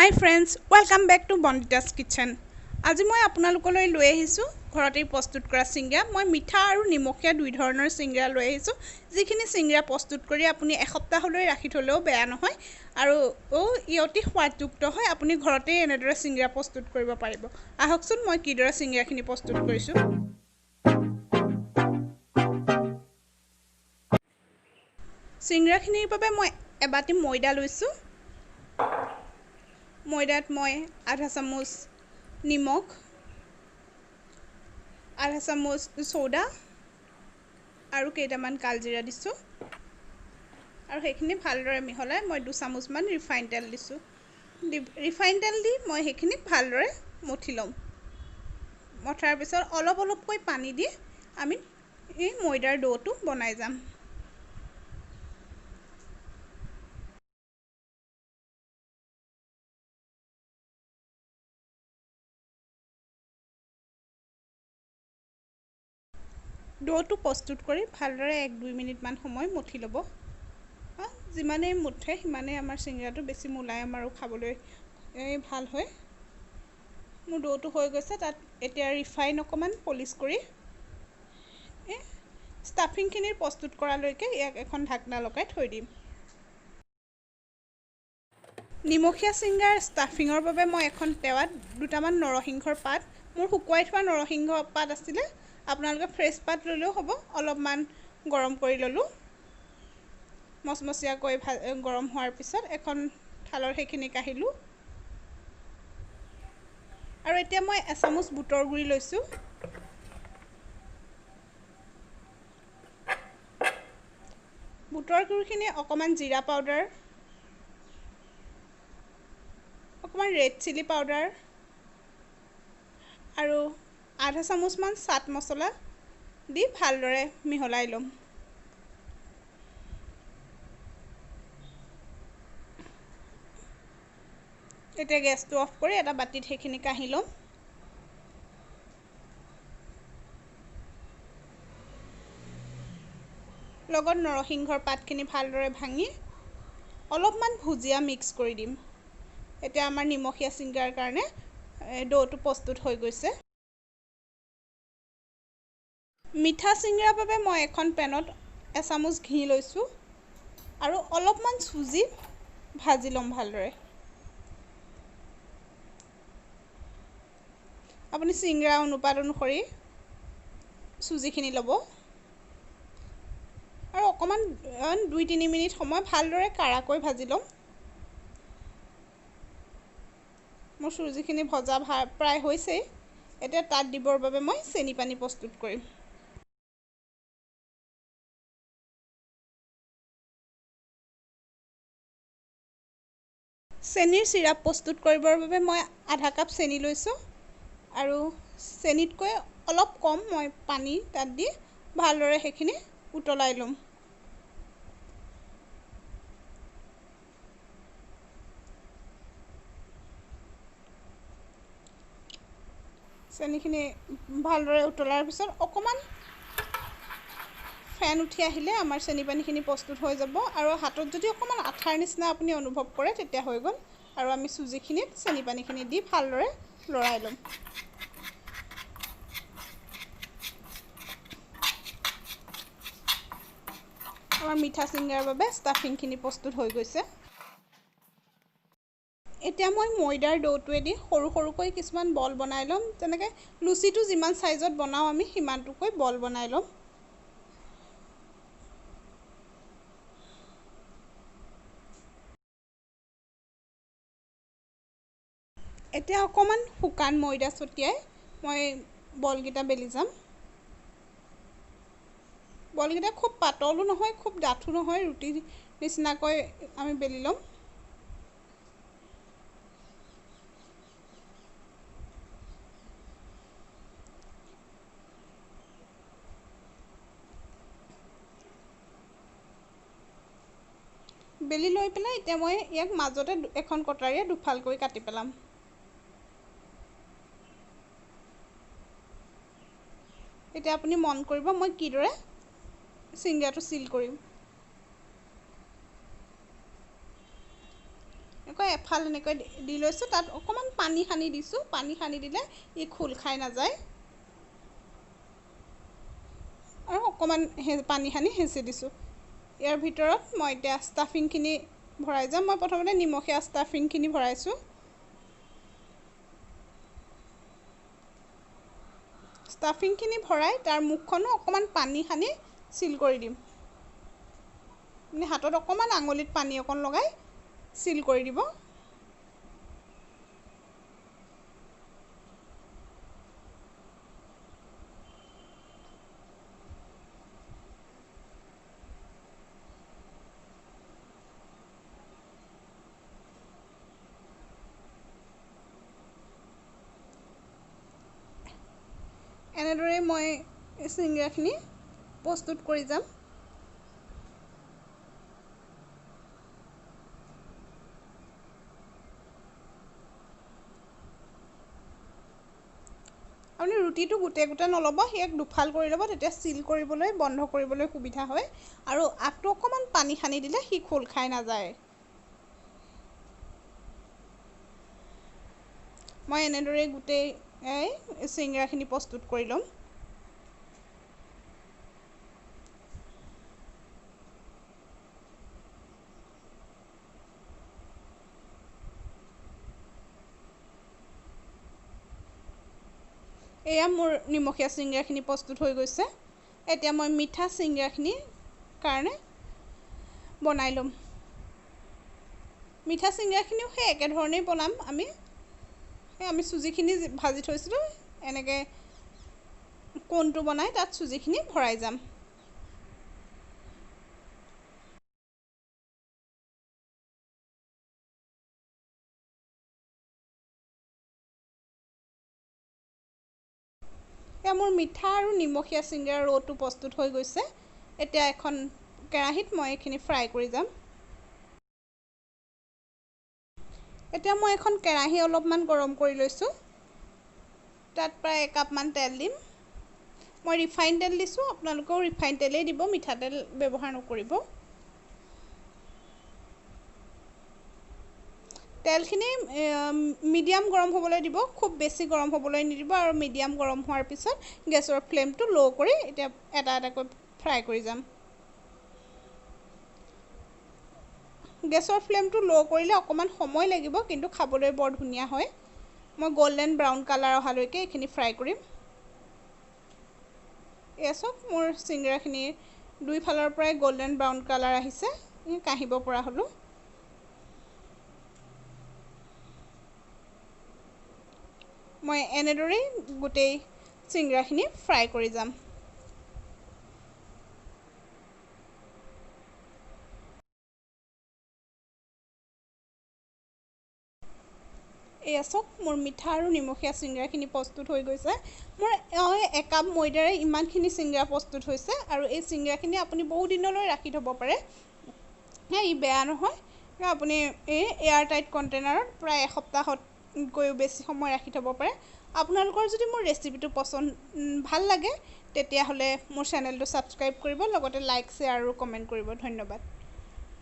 Hi friends, welcome back to Bondita's kitchen. আজি মই আপোনালোকলৈ লৈ আহিছোঁ ঘৰতেই প্ৰস্তুত কৰা চিংৰা। মই মিঠা আৰু নিমখীয়া দুই ধৰণৰ চিংৰা লৈ আহিছোঁ, যিখিনি চিংৰা প্ৰস্তুত কৰি আপুনি এসপ্তাহলৈ ৰাখি থ'লেও বেয়া নহয় আৰু ই অতি সোৱাদযুক্ত হয়। আপুনি ঘৰতেই এনেদৰে চিংৰা প্ৰস্তুত কৰিব পাৰিব। আহকচোন মই কিদৰে চিংৰাখিনি প্ৰস্তুত কৰিছোঁ। চিংৰাখিনিৰ বাবে মই এবাটি ময়দা লৈছোঁ। ময়দাত মই আধা চামুচ নিমখ, আধা চামুচ চ'ডা আৰু কেইটামান কালজিৰা দিছোঁ আৰু সেইখিনি ভালদৰে মিহলাই মই 2 চামুচমান ৰিফাইন তেল দিছোঁ। ৰিফাইন তেল দি মই সেইখিনি ভালদৰে মঠি ল'ম। মঠাৰ পিছত অলপ অলপকৈ পানী দি আমি এই ময়দাৰ ড'টো বনাই যাম। ড'টো প্ৰস্তুত কৰি ভালদৰে 1-2 মিনিটমান সময় মঠি ল'ব। যিমানেই মুঠে সিমানেই আমাৰ চিংৰাটো বেছি মোলায়েম আৰু খাবলৈ ভাল হয়। মোৰ ড'টো হৈ গৈছে। তাত এতিয়া ৰিফাইন অকণমান পলিচ কৰি ষ্টাফিংখিনিৰ প্ৰস্তুত কৰালৈকে ইয়াক এখন ঢাকনা লগাই থৈ দিম। নিমখীয়া চিংৰাৰ ষ্টাফিঙৰ বাবে মই এখন টেৱাত দুটামান নৰসিংহৰ পাত, মোৰ শুকুৱাই থোৱা নৰসিংহ পাত আছিলে, আপোনালোকে ফ্ৰেছ পাত ল'লেও হ'ব, অলপমান গৰম কৰি ল'লোঁ। মচমচীয়াকৈ গৰম হোৱাৰ পিছত এখন থালত সেইখিনি কাঢ়িলোঁ। আৰু এতিয়া মই এচামুচ বুটৰ গুড়ি লৈছোঁ। বুটৰ গুড়িখিনি অকণমান জিৰা পাউডাৰ, অকণমান ৰেড চিলি পাউডাৰ আৰু আধা চামুচমান চাট মছলা দি ভালদৰে মিহলাই ল'ম। এতিয়া গেছটো অফ কৰি এটা বাতিত সেইখিনি কাঢ়ি ল'ম। লগত নৰসিংহৰ পাতখিনি ভালদৰে ভাঙি অলপমান ভুজিয়া মিক্স কৰি দিম। এতিয়া আমাৰ নিমখীয়া চিংৰাৰ কাৰণে ড'টো প্ৰস্তুত হৈ গৈছে। মিঠা চিংৰাৰ বাবে মই এখন পেনত এচামুচ ঘি লৈছোঁ আৰু অলপমান চুজি ভাজি ল'ম ভালদৰে। আপুনি চিংৰা অনুপাত অনুসৰি চুজিখিনি ল'ব আৰু অকণমান 2-3 মিনিট সময় ভালদৰে কাঢ়াকৈ ভাজি ল'ম। মোৰ চুজিখিনি ভজা প্ৰায় হৈছেই। এতিয়া তাত দিবৰ বাবে মই চেনি পানী প্ৰস্তুত কৰিম। চেনিৰ চিৰাপ প্ৰস্তুত কৰিবৰ বাবে মই আধা কাপ চেনি লৈছোঁ আৰু চেনিতকৈ অলপ কম মই পানী তাত দি ভালদৰে সেইখিনি উতলাই ল'ম। চেনিখিনি ভালদৰে উতলাৰ পিছত অকণমান ফেন উঠি আহিলে আমাৰ চেনি পানীখিনি প্ৰস্তুত হৈ যাব। আৰু হাতত যদি অকণমান আঠাৰ নিচিনা আপুনি অনুভৱ কৰে, তেতিয়া হৈ গ'ল। আৰু আমি চুজিখিনিত চেনি পানীখিনি দি ভালদৰে লৰাই ল'ম। আমাৰ মিঠা চিংৰাৰ বাবে ষ্টাফিংখিনি প্ৰস্তুত হৈ গৈছে। এতিয়া মই ময়দাৰ ড'টোৱেদি সৰু সৰুকৈ কিছুমান বল বনাই ল'ম। তেনেকৈ লুচিটো যিমান চাইজত বনাওঁ, আমি সিমানটোকৈ বল বনাই ল'ম। এতিয়া অকণমান শুকান ময়দা ছটিয়াই মই বলকেইটা বেলি যাম। বলকেইটা খুব পাতলো নহয়, খুব ডাঠো নহয়, ৰুটি নিচিনাকৈ আমি বেলি ল'ম। বেলি লৈ পেলাই এতিয়া মই ইয়াক মাজতে এখন কটাৰীয়ে দুফালকৈ কাটি পেলাম। এতিয়া আপুনি মন কৰিব মই কিদৰে চিংৰাটো চিল কৰিম। এনেকৈ এফাল এনেকৈ দি লৈছোঁ, তাত অকণমান পানী সানি দিছোঁ। পানী সানি দিলে ই খোল খাই নাযায়। আৰু অকণমান পানী সানি হেঁচি দিছোঁ। ইয়াৰ ভিতৰত মই এতিয়া ষ্টাফিংখিনি ভৰাই যাম। মই প্ৰথমতে নিমখীয়া ষ্টাফিংখিনি ভৰাইছোঁ। ষ্টাফিংখিনি ভৰাই তাৰ মুখখনো অকণমান পানী সানি চিল কৰি দিম। আপুনি হাতত অকণমান আঙুলিত পানী অকণ লগাই চিল কৰি দিব। এনেদৰেই মই চিংৰাখিনি প্ৰস্তুত কৰি যাম। আপুনি ৰুটিটো গোটেই গোটেই নল'ব, ইয়াক দুফাল কৰি ল'ব, তেতিয়া চিল কৰিবলৈ, বন্ধ কৰিবলৈ সুবিধা হয়। আৰু আগটো অকণমান পানী সানি দিলে সি খোল খাই নাযায়। মই এনেদৰেই গোটেই এই চিংৰাখিনি প্ৰস্তুত কৰি ল'ম। এয়া মোৰ নিমখীয়া চিংৰাখিনি প্ৰস্তুত হৈ গৈছে। এতিয়া মই মিঠা চিংৰাখিনিৰ কাৰণে বনাই ল'ম। মিঠা চিংৰাখিনিও সেই একেধৰণেই বনাম আমি। সেই আমি চুজিখিনি ভাজি থৈছিলোঁ, এনেকৈ কোনটো বনাই তাত চুজিখিনি ভৰাই যাম। এয়া মোৰ মিঠা আৰু নিমখীয়া চিংৰাৰ ৰ'টো প্ৰস্তুত হৈ গৈছে। এতিয়া এখন কেৰাহীত মই এইখিনি ফ্ৰাই কৰি যাম। এতিয়া মই এখন কেৰাহী অলপমান গৰম কৰি লৈছোঁ। তাত প্ৰায় একাপমান তেল দিম। মই ৰিফাইন তেল দিছোঁ, আপোনালোকেও ৰিফাইন তেলেই দিব, মিঠাতেল ব্যৱহাৰ নকৰিব। তেলখিনি মিডিয়াম গৰম হ'বলৈ দিব, খুব বেছি গৰম হ'বলৈ নিদিব। আৰু মিডিয়াম গৰম হোৱাৰ পিছত গেছৰ ফ্লেমটো ল' কৰি এতিয়া এটা এটাকৈ ফ্ৰাই কৰি যাম। গেছৰ ফ্লেমটো ল' কৰিলে অকণমান সময় লাগিব, কিন্তু খাবলৈ বৰ ধুনীয়া হয়। মই গল্ডেন ব্ৰাউন কালাৰ অহালৈকে এইখিনি ফ্ৰাই কৰিম। এয়া চাওক, মোৰ চিংৰাখিনিৰ দুইফালৰ পৰাই গল্ডেন ব্ৰাউন কালাৰ আহিছে, কাঢ়িব পৰা হ'লোঁ। মই এনেদৰেই গোটেই চিংৰাখিনি ফ্ৰাই কৰি যাম। এয়া চাওক, মোৰ মিঠা আৰু নিমখীয়া চিংৰাখিনি প্ৰস্তুত হৈ গৈছে। মোৰ একাপ ময়দাৰে ইমানখিনি চিংৰা প্ৰস্তুত হৈছে। আৰু এই চিংৰাখিনি আপুনি বহু দিনলৈ ৰাখি থ'ব পাৰে, ই বেয়া নহয়। আপুনি এই এয়াৰ টাইট কণ্টেইনাৰত প্ৰায় এসপ্তাহতকৈও বেছি সময় ৰাখি থ'ব পাৰে। আপোনালোকৰ যদি মোৰ ৰেচিপিটো পচন্দ ভাল লাগে, তেতিয়াহ'লে মোৰ চেনেলটো ছাবস্ক্ৰাইব কৰিব, লগতে লাইক, শ্বেয়াৰ আৰু কমেণ্ট কৰিব। ধন্যবাদ।